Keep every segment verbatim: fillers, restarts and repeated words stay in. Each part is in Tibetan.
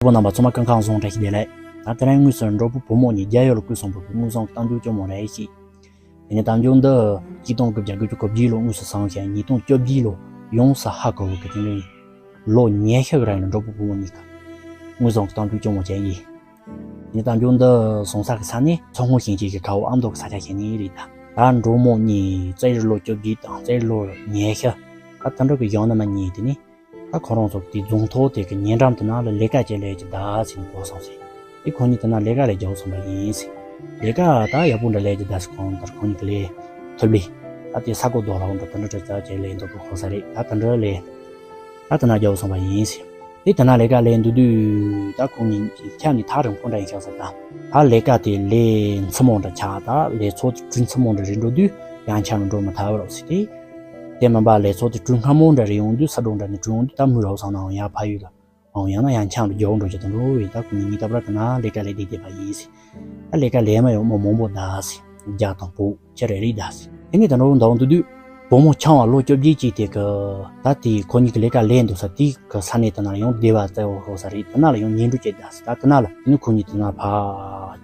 བོ་རྣམ་པ་ཚང་མ་སྐུ་ཁམས་བཟང་། བཀྲ་ཤིས་བདེ་ལེགས། ད་དེ་རིང་དངོས་སུ་འགྲོ་བུ་བུ་མོ་གཉིས་རྒྱ་ཡུལ་ལ་སྐུ་སོང་བུ་བུ་དངོས་བཟང་གི་གཏམ་རྒྱུད་ཅོ་མོ་རེད་ཤིག་དེ་ནས་གཏམ་རྒྱུད་འདི་ཆིག་སྟོང་དགུ་བརྒྱ་དགུ་བཅུ་གོ་བརྒྱད་ལོ་དངོས་སུ་སོང་ཞིང་ཉིས་སྟོང་བཅོ་བརྒྱད་ལོ་ཡོངས་སུ་ཧ་གོ་བུ་གི་དེ་ནས་ལོ་ཉི་ཤུ་གི་རིང་ལ་འགྲོ་བུ་བུ་མོ་གཉིས་ཀ་དངོས་བཟང་གི་གཏམ་རྒྱུད་ཅོ་མོ་བྱས་ཡིན། དེ་ནས་གཏམ་རྒྱུད་འདི་སོང་ས་གི་ས་ནས་མཚོ་སྔོན་ཞིང་ཆེན་གྱི་ཁ་བོ་ཨ་མདོ་གི་ས་ཆ་ཞིག་ནས་རེད། ད་ད་འགྲོ་བུ་མོ་གཉིས་རྩེད་རིགས་ལོ་བཅོ་བརྒྱད་དང་རྩེད་རིགས་ལོ་ཉི་ཤུ་ད་དེ་འདྲ་གི་ཡང་ན་མ་གཉིས་དེ་ནས། ད་ཁོ་རང་ཚོ་དེ་རྫོང་ཐོག་དེ་གི་ཉེ་འགྲམ་དུ་ན་ལ་ལས་ཀ་བྱེད་ལས་ཀྱི་ད་ཟིན་གོ་སོང་ཟིན། དེ་ཁོ་གཉིས་དེ་ན་ལས་ཀ་ལས་རྒྱག་སོང་པ་ཡིན་ཟིན། ལས་ཀ་ད་ཡག་པོ་འདྲ་ལས་ཀྱི་ད་ཟིན་གོ་འདར་ཁོ་གཉིས་ཀྱི་ལས་ཐུབ་ལི། ད་དེ་ས་གོ་རྡོ་ལ་འོང་འདྲ་དེ་འདྲ་བྱས་ཙང་བྱས་ལས་འདུག་གི་གོ་ས་རེད། ད་དེ་འདྲ་ལས་ད་དེ་ན་རྒྱག་སོང་པ་ཡིན་ཟིན། དེ་དེ་ན་ལས་ཀ་ལས་འདུག་དུས་ད་ཁོ་གཉིས་ཁྱབ་ནས་ཐག་རིང་པོ་འདྲ་ཡིན་ཤག་ཟེར། ད་ད་ལས་ཀ་དེ་ལས་མཚུར་མོ་འདྲ་ཆགས། ད་ལས་ཚོགས་དེ་གྲོལ་མཚུར་མོ་འདྲ་རེད་འགྲོ་དུས་ཡང་ཁྱབ་ནས་འགྲོ་མི་ཐུབ་རོགས་ཟིན་དེ། དེ་མིན་པ་ལས་ཚོགས་དེ་གྲོལ་སྔ་མོ་འདྲ་རེ་ཡོང་དུས་ས་འགྲོ་འདྲ་ནས་གྲོལ་ཡོང་དུས་ད་མུ་རའོ་སང་ནའང་ཡར་ཕ་ཡུལ་ལ་འོང་ཡང་ན་ཡང་ཆང་ལ་རྒྱག་འགྲོ་རྒྱུ་དང་འགྲོ་བས། ད་ཁོ་གཉིས་ཉིན་རྟག་པར་དེ་ན་ལས་ཀ་ལས་བསྡད་བསྡད་པ་ཡིན་ཟེར། ད་ལས་ཀ་ལས་མ་ཡོང་མི་མང་པོ་གདའ་ཟེར། རྒྱ་དང་པོ་ཁྱེད་རེ་རེ་གདའ་ཟེར། དེ་ནས་ད་འགྲོ་འདའ་འདུག་དུས་བུ་མོ་ཆང་བ་ལོ་བཅོ་བརྒྱད་ཅིག་དེ་གི་ད་དེ་ཁོ་གཉིས་ཀྱི་ལས་ཀ་ལས་འདུག་ས་དེ་གི་ས་གནས་དེ་ན་ཡང་སྡེ་བ་བཙལ་བ་ཤོག་ས་རེད། དེ་ན་ལ་ཡང་ཉིན་འགྲོ་བྱེད་གདའ་ཟེར། ད་དེ་ན་ལ་དེ་ནས་ཁོ་གཉིས་དེ་ན་ཕ་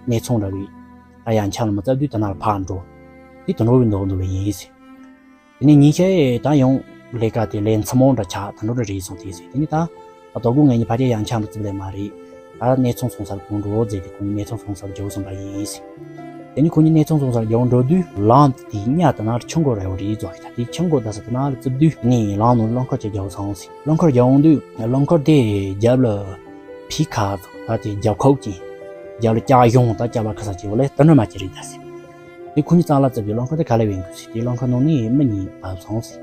གནས་ཚང་འདྲ་བས། ད་ཡང་ཆང་ལ་མི་བཙལ་དུས་དེ་ན་ལ་ཕ་འགྲོ། དེ་དེ་འགྲོ་བས་འདའ་འདུག་ལ་ཡིན་ཟེར། དེ་ནས་ཉིན་ཤས་ད་ཡང་ལས་ཀ་དེ་ལས་མཚུར་མོ་འདྲ་ཆགས་ད་འགྲོ་འདྲ་རེད་སོང་དེ་ཟེར། དེ་ནས་ད་ད་དོ་དགོང་ངེད་གཉིས་ཕལ་ཆེར་ཡང་ཆང་འདྲ་རྩིབ་ལས་མ་རེད། ད་གནས་ཚང་སོང་སར་གོང་འགྲོ་ཟེར་ཏེ་ཁོ་གཉིས་གནས་ཚང་སོང་སར་རྒྱུགས་སོང་པ་ཡིན་ཟེར། དེ་ནས་ཁོ་གཉིས་གནས་ཚང་སོང་སར་རྒྱུགས་འགྲོ་དུས་ལམ་དེའི་གཉའ་དེ་ན་ཆུ་མགོ་རེ་བ་རེད་ཟེར། ད་དེ་ཆུ་མགོ་ད་ས་དེ་ན་ལ་རྩིབ་དུས་ནས་ལམ་ནང་རླངས་འཁོར་ཅིག་རྒྱུགས་སོང་ཟེར། རླངས་འཁོར་རྒྱུགས་འོང་དུས་རླངས་འཁོར་དེ་རྒྱབ་ལ་ཕི་ཁ་ད་དེ་རྒྱབ་ཁོག་ཅིག་རྒྱབ་ལ་ལྕགས་གཞོང་ད་རྒྱབ་ལ་ཁ་ས་ཅིག་བ་ལས་དེ་འདྲ་མ་ཅིག་རེད་ད་ཟེར། དེ་ཁོ་གཉིས་རྩ་ལ་རྩིབ་ཀྱི་རླངས་འཁོར་དེ་ག་ལེ་བས་འགུལ་ཟེར། དེ་རླངས་འཁོར་ནང་ནས་མི་གཉིས་བབས་སོང་ཟེར།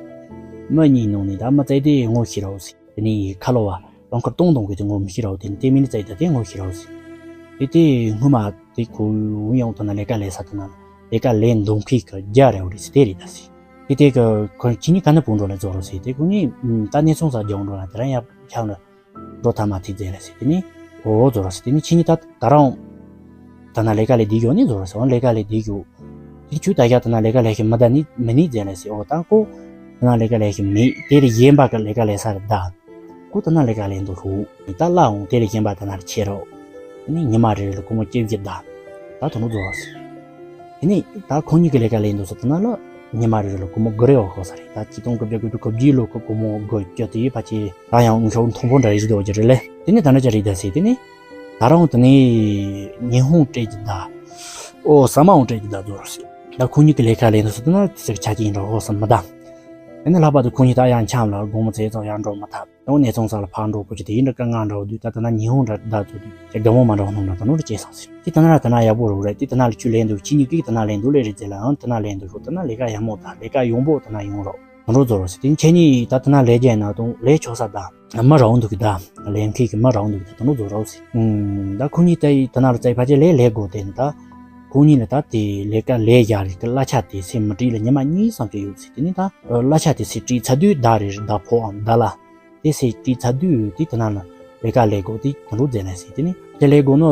མི་གཉིས་ནང་ནས་ད་མི་རྩེ་དེ་ངོ་ཤེས་རོགས་ཟེར། དེ་ནས་ཁ་ལོ་བ་རླངས་འཁོར་གཏོང་གཏོང་གི་དེ་ངོ་མི་ཤེས་རོགས། དེ་ནས་དེ་མི་ནི་རྩེ་ད་དེ་ངོ་ཤེས་རོགས་ཟེར། དེ་དེ་སྔོན་མ་དེ་ཁོ་ཡང་དེ་ན་ལས་ཀ་ལས་ས་དེ་ན་ལས་ཀ་ལས་འདུག་མཁན་གྱི་རྒྱ་རེ་བ་རེད་ཟེར། དེ་རེད་ད་ཟེར། དེ་དེ་གི་ཁོ་ཁྱེད་གཉིས་ག་ནས་བུད་འགྲོ་ལ་རྫོགས་རོགས་ཟེར། དེ་ཁོ་གཉིས་ད་གནས་ཚང་སར་རྒྱུགས་འགྲོ་ལ་དེ་རང་ཡར་ཁྱབ་ལ། འགྲོ་ཐབས་མ་ཐིག་ཟེར་ལ་ཟེར། དེ་ནས་འོ་རྫོགས་རོགས་ཟེར། དེ་ནས་ཁྱེད་གཉིས་ད་ད་རང་ད་ན་ལས་ཀ་ལས་བསྡད་ཡོད་ནི་རྫོགས་རོགས་ཟེར། འོ་ལས་ཀ་ལས་བསྡད་ཡོད། དེ་ཁྱོད་ད་ཡ་ད་ན་ལས་ཀ་ལས་ཤི་མི་ད་ནི་མི་ནི་ཟེར་ལ་ཟེར། འོ་ད་ཁོ་ད་ན་ལས་ཀ་ལས་ཤི་མེད། དེ་ལས་གཞན་པ་གི་ལས་ཀ་ལས་ས་རེད་ད། ཁོ་ད་ན་ལས་ཀ་ལས་འདུག་ཧྲུ། ད་ལ་འོང་དེ་ལས་གཞན་པ་ད་ན་རེ་ཆེ་རོགས། དེ་ནས་ཉི་མ་རེ་རེ་ལ་སྒོར་མོ་བཅོ་བརྒྱད་ད། ད་དོ་ནུ་རྫོགས་རོགས་ཟེར། དེ་ནས་ད་ཁོ་གཉིས་ཀྱི་ལས་ཀ་ལས་འདུག་ས་དེ་ན་ལ་ཉི་མ་རེ་རེ་ལ་སྒོར་མོ་དགུ་རེ་བ་ཤོག་ས་རེད། ད་ཆིག་སྟོང་དགུ་བརྒྱ་དགུ་བཅུ་གོ་བརྒྱད་ལོ་ཁོ་སྒོར་མོ་དགུ་བཅུ་དེ་ཕལ་ཆེར་ད་ཡང་དངུལ་ཤོག་མཐོན་པོ་འདྲ་རེ་ཞིག་འདུག་རྒྱུ་རེད་ལེ། དེ་ནས་ད་འདྲ་ཅིག་རེད་ད་ཟེར། དེ་ནས་ད་རུང་དེ་ནས་ཉི་ཧོང་སྤྲད་ཀྱི་ད། ཨོ་ཟ་མ་འོང་སྤྲད་ཀྱི་ད་རྫོགས་རོགས་ཟེར། ད་ཁོ་གཉིས་ཀྱི་ལས་ཀ་ལས་འདུག་ས་དེ་ན་དེ་ཟེར་ཆ་ཅིག་ཡིན་འགྲོ་ཧོ་ས་མི་ད། དེ་ནས་ལྷག་པར་དུ་ཁོ་གཉིས་ད་ཡང་འཁྱམས་ལ་དགོང་མོ་ཚེ་ཙང་ཡར་འགྲོ་མི་ཐུབ། ཡང་གནས་ཚང་ས་ལ་ཕར་འགྲོ་དགོས་ཀྱི་དེ་ཡིན་འདྲ་དཀའ་ངལ་འདྲ་བོ་འདུག་ད་ད་ན་ཉི་ཧོང་འདྲ་ད་ཚོ་དུས་ཀྱི་དགའ་མོ་མ་འདྲ་བོ་སྣང་འདྲ་ད་ནོར་སྐྱེས་སོང་ཟེར། དེ་ད་ན་ར་ད་ན་ཡག་པོ་རོགས་རེད། དེ་ད་ན་ལ་ཁྱོད་ལས་འདུག་ཁྱེད་གཉིས་ཀྱིས་ད་ན་ལས་འདུག་ལས་རེད་ཟེར་ལ་ཡང་ད་ན་ལས་འདུག་ཤོག་ད་ན་ལས་ཀ་ཡག་མོ་ད་ལས་ཀ་ཡོང་པོ་ད་ན་ཡོང་རོགས་ད་འགྲོ་རྫོགས་རོགས་ཟེར། དེ་ཁྱེད་གཉིས་ད་ད་ན་ལས་རྒྱག་ན་དང་ལས་ཆོག་ས་ད་མི་རག་འདུག་གི་ད་ལས་མཁན་གྱི་མི་རག་འདུག་གི་ད་ད་འགྲོ་རྫོགས་རོགས་ཟེར། ད་ཁོ་གཉིས་ད་ད་ན་ལ་བཙལ་ཕ་ཆེ་ལས་ལས་དགོས་དེ་ནི་ད་ཁོ་གཉིས་ལ་ད་དེ་ལས་ཀ་ལས་རྒྱག་རེད་གི་གླ་ཆ་དེ་སེ་མི་དྲིས་ལ་ཉི་མ་གཉིས་སམ་ཅིག་ཡོད་ཟེར། དེ་ནི་ད་གླ་ཆ་དེ་སེ་དྲིས་ཚར་དུས་ད་རེད་ད་ཕོ་ཨམ་ད་ལ། དེ་སེ་དེ་ཚ་དུས་དེ་དེ་ན་ལ་ལས་ཀ་ལས་དགོས་དེ་དེ་འགྲོ་མཛད་ལ་ཟེར། དེ་ནི་དེ་ལས་དགོས་ནོ་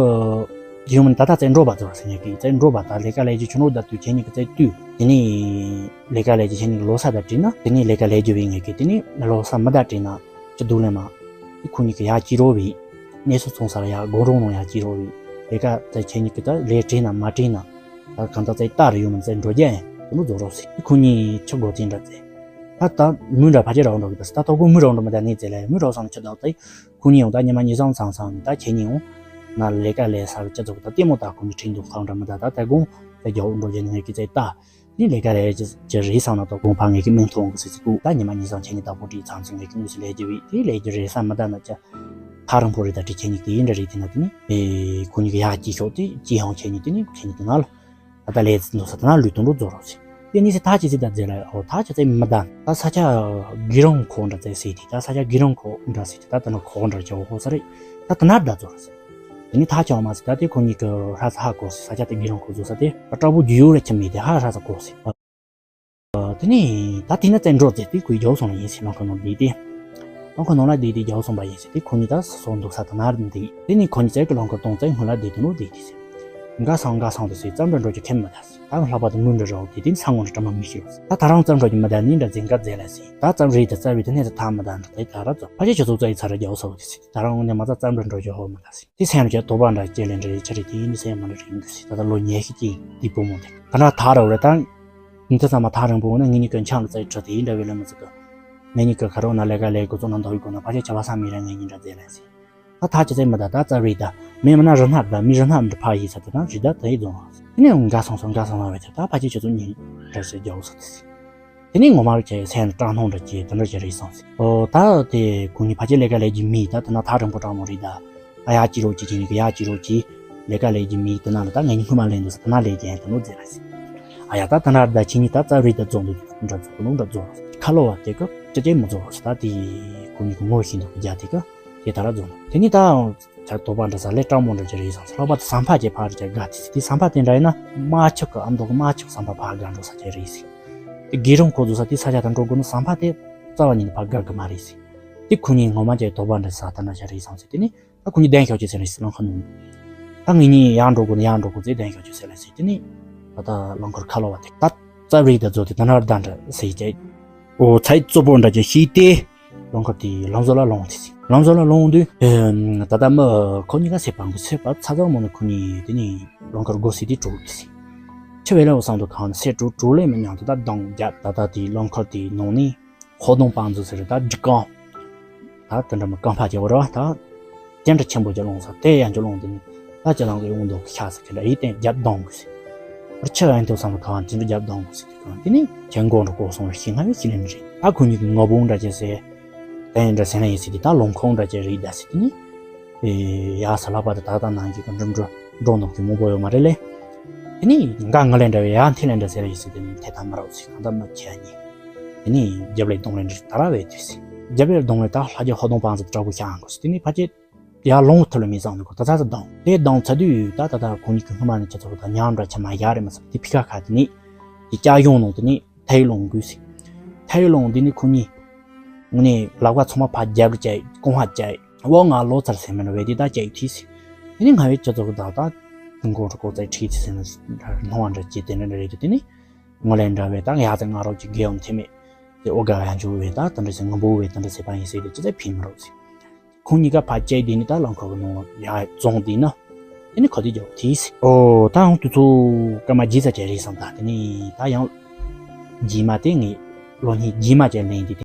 ཡོང་མིན་ད་ལྟ་བཙལ་འགྲོ་བ་ཚོ་ཟེར་ངེས་ཀྱི་བཙལ་འགྲོ་བ་ད་ལས་ཀ་ལས་རྒྱུ་ཆུ་ནོ་ད་དུས་ཁྱེད་གཉིས་ཀྱི་བཙལ་དུས་དེ་ནི་ལས་ཀ་ལས་རྒྱུ་ཁྱེད་གཉིས་ཀྱི་ལོ་ས་ད་བྲིས་ན་དེ་ནི་ལས་ཀ་ལས་རྒྱུ་བའི་ངེས་ཀྱི་དེ་ནི་ལོ་ས་མི་ད་བྲིས་ན་ཅི་འདུག་ལས་མ་དེ་ཁོ་གཉིས་ཀྱི་ཡ་ཅི་རོ་བའི་གནས་སུ་ཚོང་ས་ལ་ཡ་སྒོ་རོང་ནང་ཡ་ཅི་རོ་བའི་ལས་ཀ་ད་ཁྱེད་གཉིས་ཀྱི་ད་ལས་བྲིས་ན་མ་བྲིས་ན། ད་གང་ལྟར་བཙལ་རྟགས་རེ་ཡོད་མིན་བཙལ་འགྲོ་རྒྱུ་ཡིན། དེ་མོ་རྫོགས་རོགས་ཟེར། ཁོ་གཉིས་ཆུ་སྒོ་བཙལ་འདྲ་བཙལ། ད་ད་མུ་འདྲ་ཕ་ཆེ་རག་འགྲོ་གི་ད་ཟེར། ད་ད་གོ་མུ་རག་འགྲོ་མི་ད་ནི་བཙལ་ལ་མུ་རག་སོང་ན་ཆུ་ད་བཙལ། ཁོ་གཉིས་ཡང་ད་ཉི་མ་གཉིས་སང་ཚང་སང་ནི་ད་ཁྱེད་གཉིས་ཡང་ན་ལས་ཀ་ལས་ས་ལ་ཅི་ཚོགས་ད་ལྟད་མོ་ད་ཁོ་གཉིས་ཁྲིད་འདུག་ཁང་འདྲ་མི་ད་ད་ད་དགོང་ད་རྒྱག་འགྲོ་རྒྱུ་ནི་ངས་ཀྱི་བཙལ་ད། ནི་ལས་ཀ་ལས་ཀྱི་རེད་སང་ན་ད་དགོང་ཕ་ངས་ཀྱི་མིང་ཐོང་གི་ཟེར་ཚིག་གུ་ད་ཉི་མ་གཉིས་སང་ཁྱེད་གཉིས་ད་ཕོ་བྲིས་ཚང་ཚང་ངས་ཀྱི་དངོས་སུ་ལས་རྒྱུ་བི་དེ་ལས་རྒྱུ་རེད་སང་མི་ད་ན་ཅི། ཐག་རིང་པོ་རེད་ད་བྲིས་ཁྱེད་གཉིས་དེ་ཡིན་འདྲ་རེད་དེ་ན་དེ་ནི་ཁོ་གཉིས་ཀྱི་ཡ་ཅི་ཤོག་དེ་ཅི་ཡང་ཁྱེད་གཉིས་དེ་ནི་ཁྱེད་གཉིས་དེ་ན་ལ། ད་ལྟ་ལས་ཚིག་འདུག་ས་ད་ན་ལུས་དུང་འགྲོ་རྫོགས་རོགས་ཟེར། དེ་ནི་སེ་ཐག་ཅི་ཟེར་ད་ཟེར་ལ་ཨོ་ཐག་ཅི་ཟེར་མི་ད་ད་ས་ཆ་གི་རང་ཁོ་འདྲ་ཟེར་ཟེར་དེ་ད་ས་ཆ་གི་རང་ཁོ་འདྲ་ཟེར་དེ་ད་ད་ན་ཁོ་འདྲ་ཅི་འོ་ཁོ་ས་རེད། ད་ད་ན་ད་རྫོགས་རོགས་ཟེར། དེ་ནི་ཐག་ཅི་འོ་མ་ཟེར་ད་དེ་ཁོ་གཉིས་ཀྱི་ཧྲ་ས་ཧ་གོ་ཟེར། ས་ཆ་དེ་གི་རང་ཁོ་རྫོགས་ས་དེ་ད་སྐྲ་བོ་རྒྱུ་ཡོ་རེ་ཁྱིམ་མེད་དེ་ཧ་ཧྲ་ས་གོ་ཟེར། དེ་ནི་ད་དེ་ན་བཙལ་འགྲོ་ཟེར་དེ་ཁོས་རྒྱག་སོང་ལ་ཡིན་ཟེར། རླངས་འཁོར་ནང་བསྡད་དེ། རླངས་འཁོར་ནང་ལ་བསྡད་དེ་རྒྱག་སོང་པ་ཡིན་ཟེར། དེ་ཁོ་གཉིས་ད་སོ་སོ་འདུག་ས་ད་ན་རེད་འདུག་དེ་ནི་ཁོ་གཉིས་བཙལ་གི་རླངས་འཁོར་གཏོང་བཙལ་སྔོན་ལ་བསྡད་དེ་ནོ་བསྡད་དེ་ཟེར། འགའ་སང་འགའ་སང་དུ་ཟེར་རྩམ་འདྲ་འགྲོ་རྒྱུ་ཁེམ་མི་ད་ཟེར། ད་ལྷག་པར་དུ་མུ་འདྲ་རོགས་དེ་དེ་ཚང་ངོ་འདྲ་དྲི་མ་མི་ཤེས་ཟེར། ད་ད་རང་རྩམ་འགྲོ་རྒྱུ་མི་ད་ནི་འདྲ་འཛིན་ག་རྫས་ལ་ཟེར། ད་རྩམ་རེད་ད་རྩ་བའི་དེ་ནས་ད་ཐ་མི་ད་འདྲ་དེ་ད་ར་ཚོ་ཕ་ཆེ་ཁྱོད་ཚོ་རྩ་ཡི་ཚ་ར་རྒྱའོ་ས་བོ་དེ་ཟེར། ད་རང་ངོ་ནས་མ་རྩ་རྩམ་འདྲ་འགྲོ་རྒྱུ་ཧོ་མི་ད་ཟེར། དེ་སེམས་རྒྱ་དོ་པ་འདྲ་ཅེ་ལེ་འདྲ་ཡི་ཆ་རེད། དེ་ཡིན་ནི་སེམས་མ་འདྲ་རིང་གི་ཟེར། ད་ད་ལོ་ཉེ་ཤི་ཅི་དེ་པོ་མོ་དེ་ད་འདྲ་ད་ར་བ་རེད། ད་ཉིན་ཐ་ཚང་མ་ཐག་རིང་པོ་ན་ངེད་གཉིས་ཀྱི་འཆང་གི་རྩ་ཡི་ཁྲི་དེ་ཡིན་འདྲ་བའི་ལས་མི་ཚིག་གི། ངེད་གཉིས་ཀྱི་ཁ་རོག་ན་ལས་ཀ་ལས་འགོ་ཚོགས་ན་འདོག་ཡི་གོ་ན་ཕ་ཆེ་ཆ་བ་ས་མི་ར་ངེད་གཉིས་འདྲ་རྫས་ལ་ཟེར། ད་ཐག་ཅི་ཚད་མི་ད་ད་རྩ་བའི་ད་མེད་མིན་ན་རི་སྣབས་ད་མི་རི་སྣབས་འདྲ་ཕ་ཡི་ས་ད་ད་རི་ད་ད་ཡི་རྫོང་བ་ཟེར། དེ་ནས་འོང་འགའ་སོང་སོང་འགའ་སོང་བ་བས་ད་ད་ཕ་ཆེ་ཁྱོད་ཚོ་གཉིས་འདྲ་ཟེར་རྒྱའོ་ས་དེ་ཟེར། དེ་ནས་ངོ་མ་རུ་ཁྱེད་སེམས་སྐྲག་སྣང་འདྲ་ཅེ་དེ་འདྲ་ཅེ་རེད་སོང་ཟེར། ཨོ་ད་དེ་ཁོ་གཉིས་ཕ་ཆེ་ལས་ཀ་ལས་ཀྱི་མི་ད་དེ་ན་ཐག་རིང་པོ་དྲང་མོ་རེད་ད། ཨ་ཡ་ཅི་རོ་ཅི་ཅི་ནི་གི་ཡ་ཅི་རོ་ཅི། ལས་ཀ་ལས་ཀྱི་མི་དེ་ན་ལ་ད་ངས་ཉི་ཁུ་མ་ལེན་འདུག་ས་དེ་ན་ལས་ཀྱི་ཡན་དེ་ནོ་རྫས་ལ་ཟེར། ཨ་ཡ་ད་དེ་ན་ད་ཁྱེད་གཉིས་ད་རྩ་བའི་ད་རྫོང་དུ་འདྲ་རྫོང་ནོ་འདྲ་རྫོང་ཁ་ལོ་བ་དེ་གི་ཅི་ཅི་མི་རྫོང་ས་ད་དེ་ཁོ་གཉིས་གི་ངོ་ཤེས་འདུག་གི་རྒྱ་དེ་གི་དེ་ད་ར་རྫོང་དེ་ནི་ད། ཆ་དོག་པ་འདྲ་ས་ལས་སྤྲང་མོ་འདྲ་ཅིག་རེད་སོང་ཟེར། ལྷག་པར་དུ་བསམ་ཕ་ཅེ་ཕ་རེ་ཅིག་དགའ་དེ་ཟེར། དེ་བསམ་ཕ་དེ་འདྲ་ཡིན་ན་མ་ཆག་གི་ཨ་མདོ་གི་མ་ཆག་བསམ་ཕ་ཕ་དགའ་འགྲོ་ས་ཅིག་རེད་ཟེར། དེ་དགེ་རང་ཁོ་ཚོ་ས་དེ་ས་ཆ་དང་འགྲོ་དགོས་ན་བསམ་ཕ་དེ་རྩ་བ་ཉིད་ནས་ཕ་དགའ་གི་མ་རེད་ཟེར། དེ་ཁོ་གཉིས་ངོ་མ་ཅེ་དོག་པ་འདྲ་ས་ད་འདྲ་ཅིག་རེད་སོང་ཟེར། དེ་ནི་ད་ཁོ་གཉིས་གདན་ཤོག་ཅིག་ཟེར་རེད་ཟེར་ལང་ཁ་ནུ། ད་ངེད་གཉིས་ཡར་འགྲོ་དགོས་ན་ཡར་འགྲོ་དགོས་ཟེར་གདན་ཤོག་ཅིག་ཟེར་ལ་ཟེར། དེ་ནི་ད་ད་ལང་ཁར་ཁ་ལོ་བ་དེ་ད་རྩ་བའི་ད་ཚོ་དེ་ད་ན་ར་ད་འདྲ་ཟེར་ཅིག་ཨོ་ཚའི་གཙོ་པོ་འདྲ་ཅིག་ཤེས་ཏེ། ལང་ཁར་དེ་ལམ་བཟོ་ལ་ལོང་དེ་ཟེར། ལམ་བཟོ་ལ་ལོང་དུས། ད་ལྟ་མི་ཁོ་གཉིས་ཀ་སེ་བང་གི་སེ་བ་ཚ་ཚ་མོ་ནི་ཁོ་གཉིས་དེ་ནི་ལང་ཁར་སྒོ་སེ་དེ་དྲུག་དེ་ཟེར། ཆུ་བེ་ལ་བ་སང་དུ་གང་སེ་དྲུག་དྲུག་ལས་མི་ཉམས་དུ་ད་གདོང་རྒྱབ་ད་ད་དེ་ལང་ཁར་དེ་ནང་ནས་ཧོ་གདོང་པང་འཛུགས་ཟེར་ད་འབྲི་གང་། ད་དེ་འདྲ་མི་རྐང་པ་རྒྱབ་ར་ད། དེ་འདྲ་ཆེན་པོ་ཅིག་ལོངས་སོང་། དེ་ཡང་ཅིག་ལོངས་དེ་ནི་ད་ཅི་ལང་གི་ཡོང་འདུག་ཤ་ཟ་གི་འདྲ་ཡིད་བརྟན་རྒྱབ་གདོང་གི་ཟེར། ཨར་ཆི་ཨན་དུ་སང་གང་དེ་འདྲ་རྒྱབ་གདོང་གི་ཟེར་དེ་གང་དེ་ནི་ཁྱེད་མགོ་འདྲ་གོ་སོང་ཤི་ང་བའི་ཤི་ལེན་རེད། ད་ཁོ་གཉིས་ཀྱི་ངོ་བོ་འདྲ་ཅིག་ཟེར། དེ་ཡིན་འདྲ་ཟེར་ན་ཡིན་ཟེར་དེ་ད་ལོང་ཁོང་འདྲ་ཅིག་རེད་ད་ཟེར་དེ་ནི། ཡ་ས་ལྷག་པ་དེ་ད་ད་ནང་གི་གི་འགྲིམ་འགྲོ་འགྲོ་འདུག་གི་མང་པོ་ཡོད་མ་རེད་ལེ། དེ་ནི་འགའ་ང་ལེན་འདྲ་བའི་ཡ་འཐེན་ལེན་འདྲ་ཟེར་ཡིན་ཟེར་དེ་ནི་དེ་ད་མ་རག་ཟེར་གང་ད་མ་ཁྱེད་གཉིས། དེ་ནི་རྒྱབ་ལས་གདོང་ལེན་འདྲ་ད་ར་བའི་དུས་ཟེར། རྒྱབ་ལས་གདོང་ལེན་ད་ལྷ་རྒྱལ་ཧོ་གདོང་པང་ཟེར་དྲག་པོ་ཤ་ཨང་གོ་ཟེར་དེ་ནི་ཕ་ཆེ། ཡར་ལོང་ཐུབ་ལ་མི་བཟང་ནི་གོ་ད་ཚ་ཚ་དང་དེ་དང་ཚ་དུས་ད་ད་ད་ཁོ་གཉིས་ཀྱི་སྔོན་མ་ནས་ཁྱེད་ཚོ་ད་ཉམས་འདྲ་ཆ་མ་ཡག་རེད་མ་ཟེར་དེ་ཕི་ཁ་ཁ་དེ་ནི་དེ་ལྕགས་གཞོང་ནང་དེ་ནི་ཐའི་ལོང་དགོས་ཟེར། ཐའི་ལོང་དེ་ནི་ཁོ་གཉིས་ངོ་ནས་ལག་པ་ཚང་མ་ཕར་རྒྱབ་རུ་བཅད་གོང་ཧ་བཅད་འོ་ང་ལོ་ཚར་ཟེར་མིན་བས་དེ་ད་བཅད་ཐུས་ཟེར། དེ་ནི་ང་བས་ཁྱེད་ཚོ་གི་ད་ད་དུང་གོང་ཁྲོ་ཀོ་ཚད་ཁྲིད་ཚེ་ཟེར་ན་སྣང་བ་འདྲ་བྱེད་དེ་འདྲ་འདྲ་རེད་དེ་དེ་ནི་ངོ་ལས་འདྲ་བས་ད་ཡག་ཚད་ང་རོགས་ཀྱི་དགེ་འོང་ཐེ་མེད་དེ་ཨོ་དགའ་ཡང་འཇུ་བས་ད་དེ་འདྲ་ཟེར་ངོ་འབོ་བས་དེ་འདྲ་ཟེར་པ་ཡིན་ཟེར་དེ་ཅི་ཚད་ཕན་མི་རོགས་ཟེར། ཁོང་གཉིས་ཀ་ཕར་བཅད་དེ་ནི་ད་རླངས་འཁོར་གྱི་ནང་ལ་ཡར་བཙོངས་དེ་ན། དེ་ནི་ཁོ་དེ་རྒྱབ་དེས། ཨོ་ད་འོང་དུས་ཚོད་སྐར་མ་བརྒྱད་ཙམ་ཅིག་རེད་བསམ་ད་དེ་ནི་ད་ཡང་། རྗེས་མ་དེ་ངས་ལོ་གཉིས་རྗེས་མ་ཅིག་ལེན་དེ་དེ།